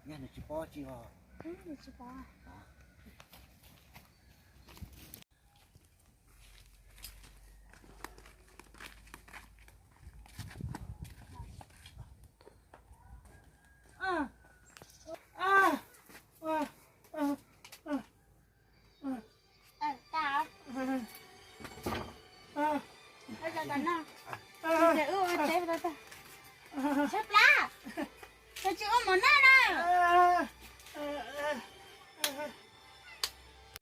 Nyaj nws tsis paub tsi os. Tshaib plab, koj tsis ua mov noj na.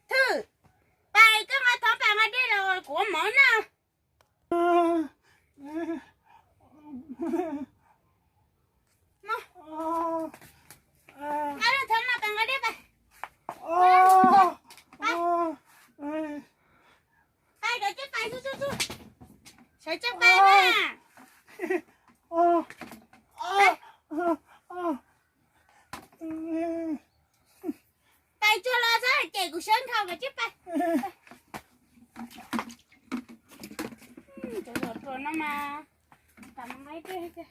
Thwm, pais koj nqa thoob pais nqa dej los kuv ua mov noj. Nqa lub thoob no pais nqa dej pais. Pais, koj tsis pais, sawv tsees pais na. Pais tsuag los txhob cem kuv siab nkhaus, koj tsis pais. Cov zos ruas no mas tam nqaij dej.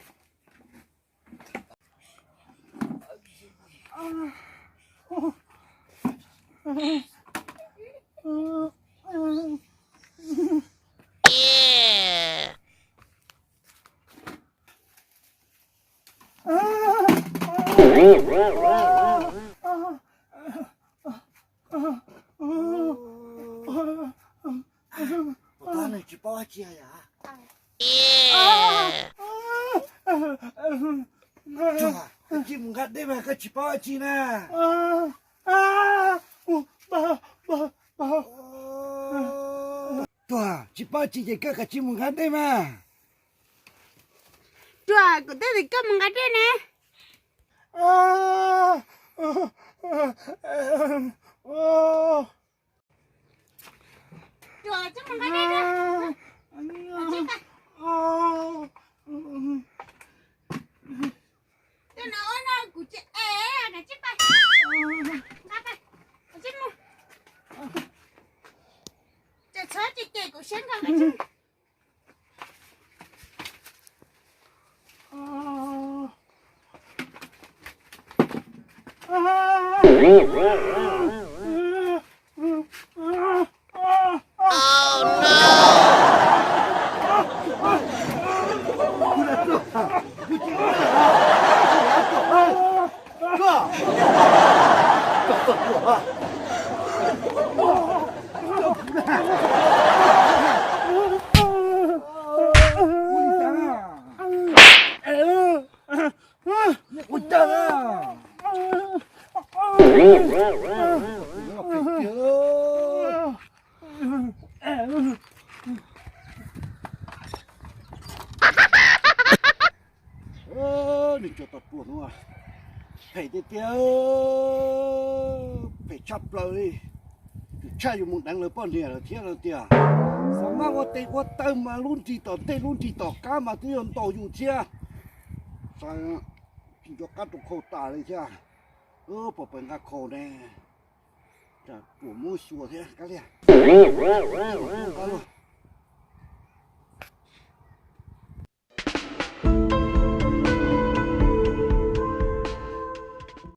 Puas tau nws tsis paub dab tsi yom? Tsuag, koj cia mus nqa dej mas koj tsis paub dab tsi na. Tsuag, tsis paub dab tsi ces koj kav tsij mus nqa dej mas. Tsuag, kuv twb tias koj mus nqa dej ne. Tsuag, koj mus nqa dej na. Tej no ua no kuv tsis ev, koj tsis pais. Nqa pais, koj tsis mus. Ces txhob cem kuv siab nkhaus, koj tsis mus. Nws cov tau tuag no phem tiag tiag, phem tshaj plaws li. Tshaj yuav mus deev lawv poj niam lawm thiab no tiag. Xav mas ua tes ua taw mas lub nrig tom ntej lub nrig tom qab mas twb yuav ntaus yus thiab. Xav tsis nco qab rau khau tas li thiab. Puas pes nqa khau ne? Ruam muab xyuas thiab kab liag.